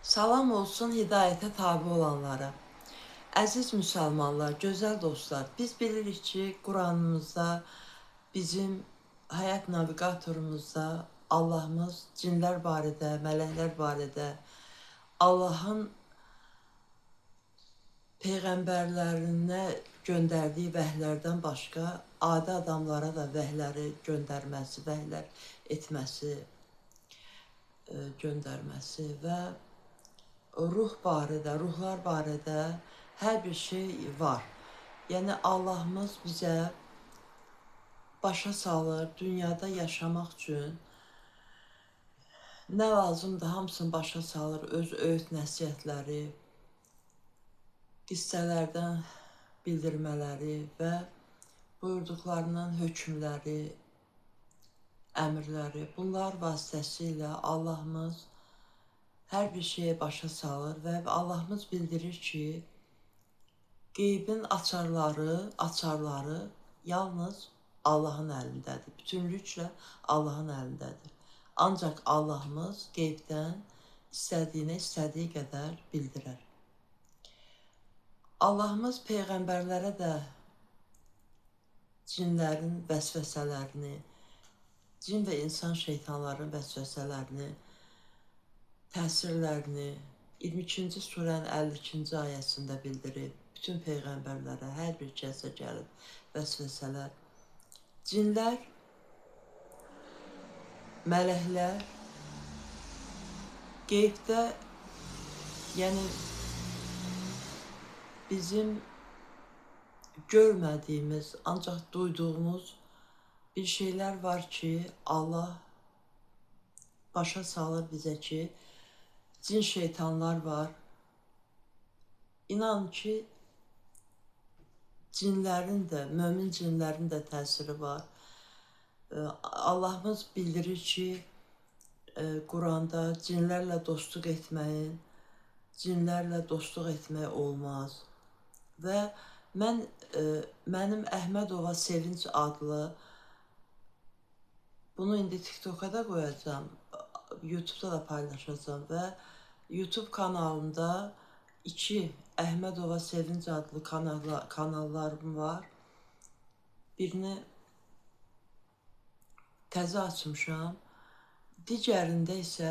Salam olsun hidayətə tabi olanlara. Əziz müsəlmanlar, gözəl dostlar, biz bilirik ki, Quranımızda, bizim həyat navigatorumuzda Allahımız cinlər barədə, mələklər barədə, Allahın peyğəmbərlərinə göndərdiyi vəhlərdən başqa adi adamlara da vəhləri göndərməsi, vəhlər etməsi, göndərməsi və ruh barədə, ruhlar barədə hər bir şey var. Yəni Allahımız bizə başa salır, dünyada yaşamaq üçün nə lazımdır, hamısını başa salır, öz öyüd nəsihətləri, qissələrdən bildirmələri və buyurduqlarının hökmləri, əmrləri. Bunlar vasitəsilə Allahımız hər bir şeyi başa salır və Allahımız bildirir ki, qeybin açarları yalnız Allahın əlindədir. Bütünlüklə Allahın əlindədir. Ancaq Allahımız qeybdən istədiyinə istədiyi qədər bildirər. Allahımız peyğəmbərlərə də cinlərin vəsvəsələrini, cin və insan şeytanların vəsvəsələrini, təsirlərini 22-ci surənin 52-ci ayəsində bildirib. Bütün peyğəmbərlərə, hər bir kəsə gəlib vəsvəsələr. Cinlər, mələklər qeybdə, yəni bizim görmədiyimiz, ancaq duyduğumuz bir şeylər var ki, Allah başa salır bizə ki, cin şeytanlar var. İnan ki, cinlərin də, mömin cinlərin də təsiri var. Allahımız bildirir ki, Quranda cinlərlə dostluq etməyin, cinlərlə dostluq etmək olmaz. Və mənim Əhmədova Sevinç adlı, bunu indi TikToka da qoyacağam, YouTube'da da paylaşacağam və YouTube kanalında 2 Əhmədova Sevinç adlı kanallarım var. Birini təzə açmışam. Digərində isə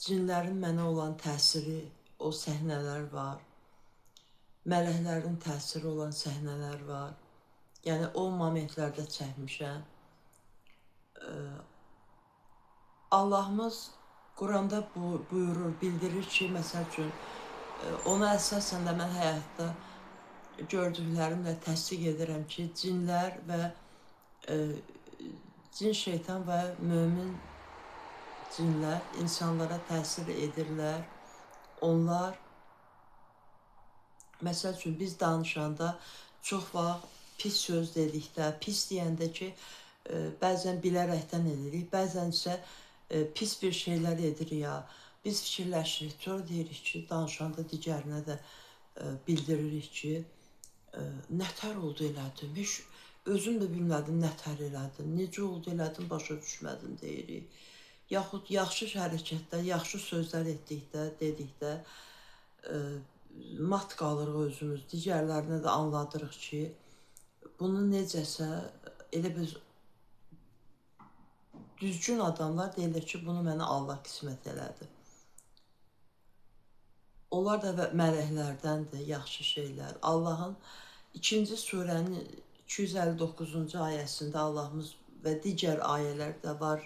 cinlərin mənə olan təsiri, o səhnələr var. Mələklərin təsiri olan səhnələr var. Yəni o momentlərdə çəkmişəm. Allahımız Quranda buyurur, bildirir ki, məsəl üçün, ona əsasən də mən həyatda gördüklərimlə təsdiq edirəm ki, cinlər və cin şeytan və mömin cinlər insanlara təsir edirlər. Onlar, məsəl üçün, biz danışanda çox vaxt pis söz dedikdə, pis deyəndə ki, bəzən bilərəkdən edirik, bəzən isə pis bir şeylər edirik ya. Biz fikirləşirik, sonra deyirik ki, danışanda digərinə də bildiririk ki, nətər oldu elədim, heç özüm də bilmədim nətər elədim, necə oldu elədim, başa düşmədim deyirik. Yaxud yaxşı hərəkətlər, yaxşı sözlər etdikdə, dedikdə mat qalırıq özümüz, digərlərinə də anladırıq ki, bunu necəsə elə biz düzgün adamlar deyirlər ki, bunu mənə Allah qismət elədi. Onlar da mələklərdəndir, yaxşı şeylər. Allahın 2-ci surənin 259-cu ayəsində Allahımız və digər ayələr də var.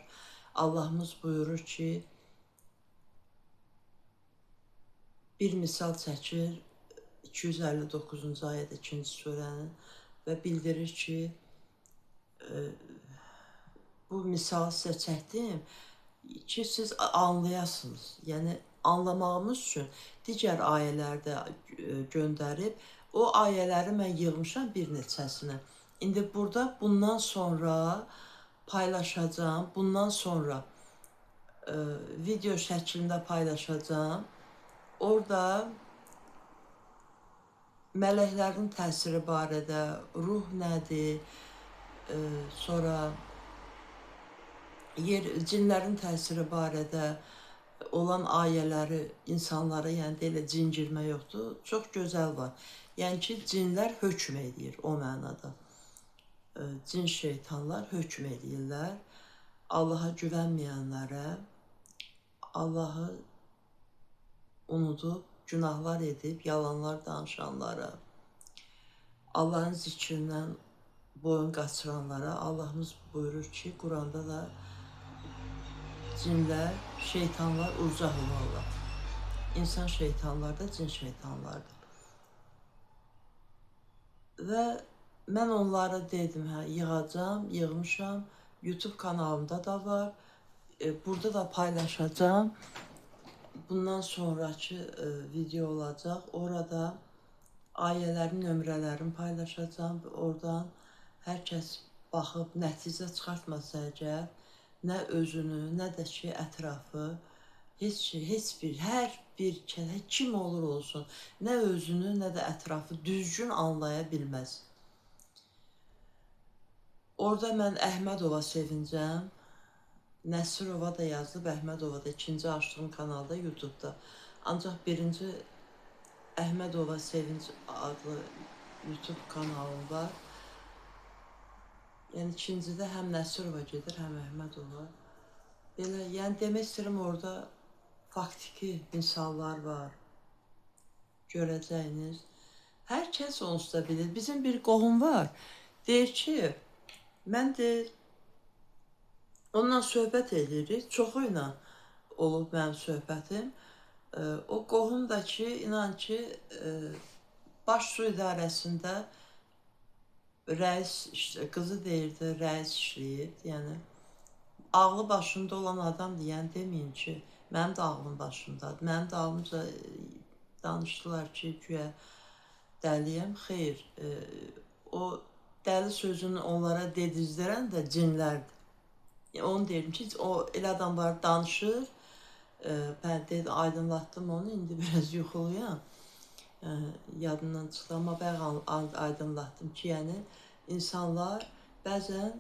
Allahımız buyurur ki, bir misal çəkir 259-cu ayədə 2-ci surənin və bildirir ki, bu misalı sizə çəkdim ki, siz anlayasınız. Yəni, anlamağımız üçün digər ayələrdə göndərib, o ayələri mən yığmışam bir neçəsini. İndi burada bundan sonra paylaşacağam, bundan sonra video şəklində paylaşacağam. Orada mələklərin təsiri barədə, ruh nədir, sonra cinlərin təsiri barədə, olan ayələri insanlara, yəni elə cin girmə yoxdur. Çox gözəl var. Yəni ki, cinlər hökm eləyir o mənada. Cin şeytanlar hökm eləyirlər. Allaha güvənməyənlərə, Allahı unudub, günahlar edib, yalanlar danışanlara, Allahın zikrindən boyun qaçıranlara Allahımız buyurur ki, Quranda da cinlər, şeytanlar urcaq olarlar. İnsan şeytanlar da, cin şeytanlar da. Və mən onlara dedim, hə, yığacam, yığmışam. YouTube kanalımda da var. Burada da paylaşacağım. Bundan sonraki video olacaq. Orada ayələrin nömrələrini paylaşacağım. Oradan hər kəs baxıb nəticə çıxartmasa əgər, nə özünü, nə də ki ətrafı, heç bir, hər bir, kim olur olsun, nə özünü, nə də ətrafı düzgün anlaya bilməz. Orada mən Əhmədova sevincəm, Nəsirova da yazılıb, Əhmədova da ikinci açdığım kanalda, YouTube'da. Ancaq birinci Əhmədova Sevinc adlı YouTube kanalım var. Yəni ikincidə həm Nəsirova gedir, həm Əhmədova. Belə, yəni demək istəyirəm, orada faktiki misallar var. Görəcəyiniz. Hər kəs onsuz da bilir. Bizim bir qohum var. Deyir ki, mən deyir, onunla söhbət edirik. Çoxu ilə olub mənim söhbətim. O qohum da ki, inan ki, Baş Su İdarəsində rəis, işte, qızı deyirdi, rəis işləyir. Yəni, ağlı başında olan adamdır. Yəni, deməyin ki, mənim də ağlım başındadır. Mənim də ağlımca danışdılar ki, güya dəliyəm. Xeyr, o dəli sözünü onlara dedizdirən də cinlərdir. Yəni, onu deyirəm ki, o elə adamlar danışır. Mən dedim, aydınlatdım onu, indi biraz yuxuluyam. Yadımdan çıxdı, amma bayaq aydınlatdım ki, yəni insanlar bəzən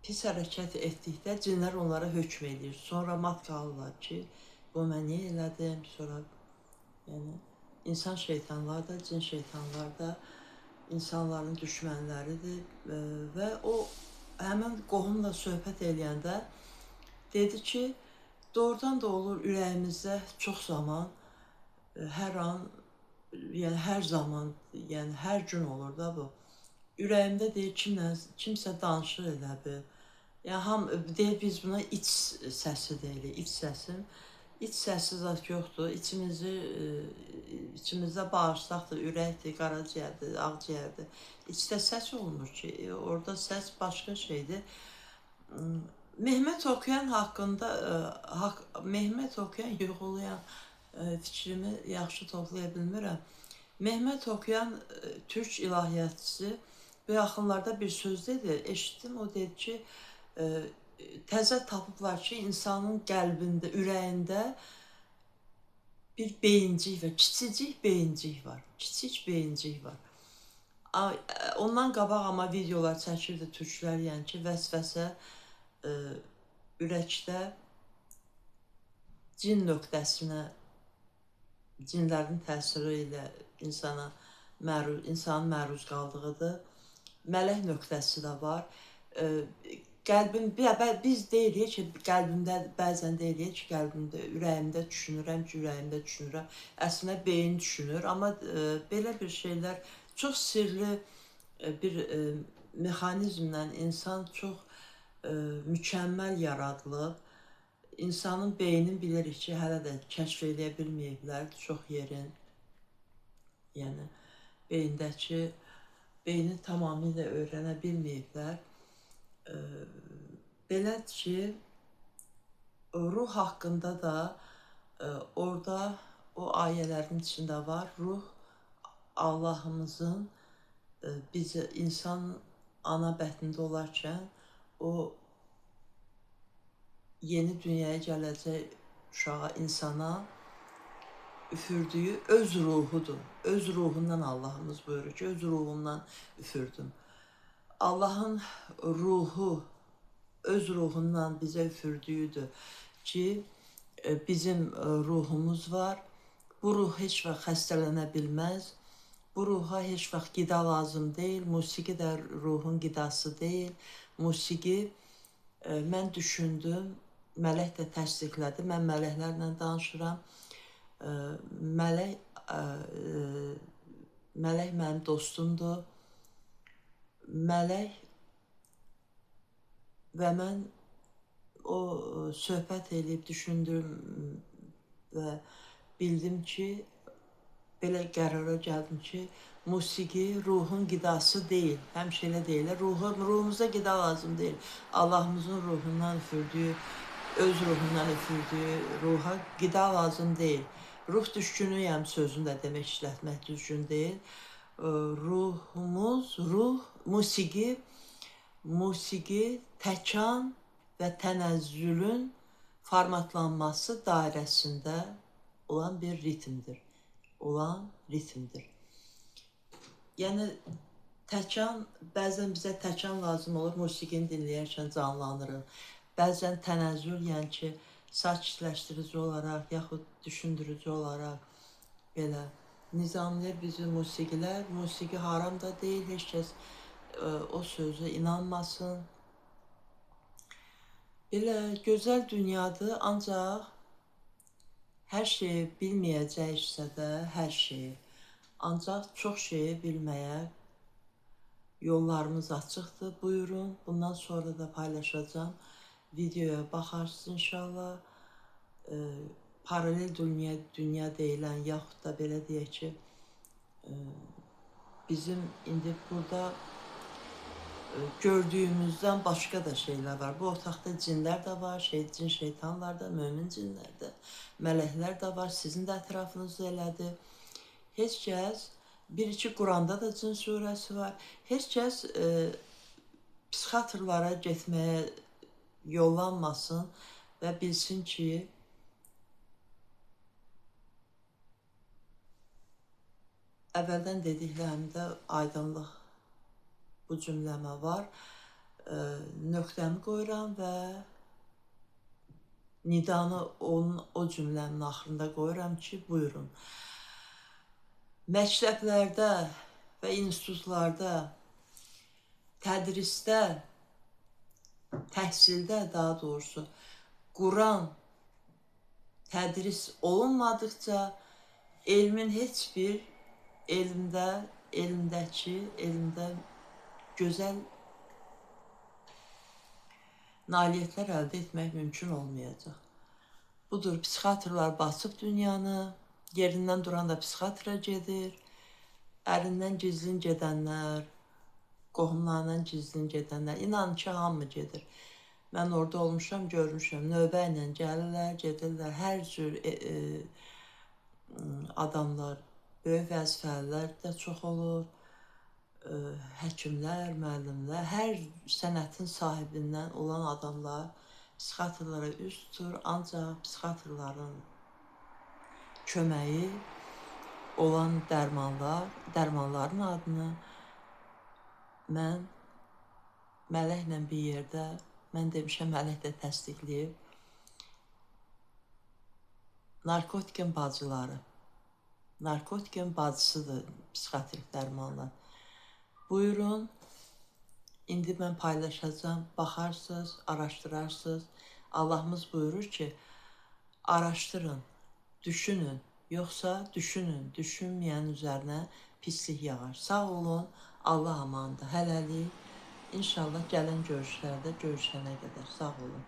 pis hərəkət etdikdə cinlər onlara hökm edir. Sonra mat qalırlar ki, bu mən niyə elədim? Sonra yəni insan şeytanlar da, cin şeytanlar da insanların düşmənləridir. Və o həmən qohumla söhbət eləyəndə dedi ki, doğrudan da olur ürəyimizdə çox zaman, hər an, yəni hər zaman, yəni hər gün olur da bu. Ürəyimdə deyir, kimsə danışır elə bil. Yəni, deyir, biz buna iç səsi deyirik, iç səsim. İç səsi zat yoxdur, içimizdə bağırsaqdır, ürəkdir, qaraciyərdir, ağciyərdir. İçdə səs olmur ki, orada səs başqa şeydir. Mehmet Okuyan haqqında, Mehmet Okuyan yuxulayan fikrimi yaxşı toplaya bilmirəm. Mehmet Okuyan türk ilahiyyatçısı bu yaxınlarda bir söz dedi, eşitdim, o dedi ki, təzə tapıblar ki, insanın qəlbində, ürəyində bir beyincik var, kiçicik beyincik var, kiçik beyincik var. Ondan qabaq amma videolar çəkirdi türklər, yəni ki, vəsvəsə ürəkdə cin nöqtəsinə, cinlərin təsiri ilə insana insanın məruz qaldığıdır. Mələk nöqtəsi də var. Qəlbim, biz deyirik ki, qəlbimdə, bəzən deyirik ki, qəlbimdə, ürəyimdə düşünürəm ki, ürəyimdə düşünürəm. Əslində beyin düşünür, amma belə bir şeylər çox sirli bir mexanizmlə insan çox mükəmməl yaradılıb. İnsanın beynini bilirik ki, hələ də kəşf eləyə bilməyiblər çox yerin. Yəni, beyindəki, beyni tamamilə öyrənə bilməyiblər. Belə ki, ruh haqqında da orada o ayələrin içində var. Ruh Allahımızın bizi insan ana bətnində olarkən o yeni dünyaya gələcək uşağa, insana üfürdüyü öz ruhudur. Öz ruhundan Allahımız buyurur ki, öz ruhundan üfürdüm. Allahın ruhu, öz ruhundan bizə üfürdüyüdür ki, Bizim ruhumuz var. Bu ruh heç vaxt xəstələnə bilməz. Bu ruha heç vaxt qida lazım deyil. Musiqi də ruhun qidası deyil. Musiqi, mən düşündüm, mələk də təsdiqlədi. Mən mələklərlə danışıram. Mələk mənim dostumdur. Mələk və mən o söhbət eləyib düşündüm və bildim ki, belə qərara gəldim ki, musiqi ruhun qidası deyil. Həmişə elə deyirlər, ruhumuza qida lazım deyil. Allahımızın ruhundan üfürdüyü, öz ruhundan üfürdüyü ruha qida lazım deyil. Ruh düşkünüyəm sözünü də demək, işlətmək düzgün deyil. Ruhumuz, ruh, musiqi təkan və tənəzzülün formatlanması dairəsində olan bir ritmdir. Yəni, təkan, bəzən bizə təkan lazım olur, musiqini dinləyərkən canlanırıq. Bəzən tənəzzül, yəni ki, sakitləşdirici olaraq, yaxud düşündürücü olaraq belə nizamlayır bizi musiqilər. Musiqi haram da deyil, heç kəs o sözə inanmasın. Belə gözəl dünyadır, ancaq hər şeyi bilməyəcəksə də hər şeyi, ancaq çox şeyi bilməyə yollarımız açıqdır. Buyurun, bundan sonra da paylaşacağım. Videoya baxarsınız inşallah. Paralel dünya deyilən, yaxud da belə deyək ki, bizim indi burada gördüyümüzdən başqa da şeylər var. Bu otaqda cinlər də var, cin şeytanlar da, mömin cinlər də, mələklər də var, sizin də ətrafınızda elədir. Heç kəs, bir-iki Quranda da cin surəsi var, heç kəs psixiatrlara getməyə yollanmasın və bilsin ki, əvvəldən dediklərimdə aydınlıq bu cümləmə var. Nöqtəmi qoyuram və nidanı onun o cümləmin axırında qoyuram ki, buyurun. Məktəblərdə və institutlarda, tədrisdə, təhsildə daha doğrusu, Quran tədris olunmadıqca elmin heç bir elmdə gözəl nailiyyətlər əldə etmək mümkün olmayacaq. Budur, psixiatrlar basıb dünyanı, yerindən duran da psixiatra gedir, ərindən gizlin gedənlər, qohumlarından gizlin gedənlər, inanın ki, hamı gedir. Mən orada olmuşam, görmüşəm, növbə ilə gəlirlər, gedirlər, hər cür adamlar, böyük vəzifəlilər də çox olur, həkimlər, müəllimlər, hər sənətin sahibindən olan adamlar psixiatrlara üz tutur, ancaq psixiatrların köməyi olan dərmanlar, dərmanların adını mən mələklə bir yerdə, mən demişəm, mələk də təsdiqləyib, narkotikin bacıları, narkotikin bacısıdır psixiatrik dərmanlar. Buyurun, indi mən paylaşacağım, baxarsınız, araşdırarsınız. Allahımız buyurur ki, araşdırın, düşünün, yoxsa düşünün, düşünməyənin üzərinə pislik yağar. Sağ olun, Allah amandır, hələlik. İnşallah gələn görüşlərdə görüşənə qədər. Sağ olun.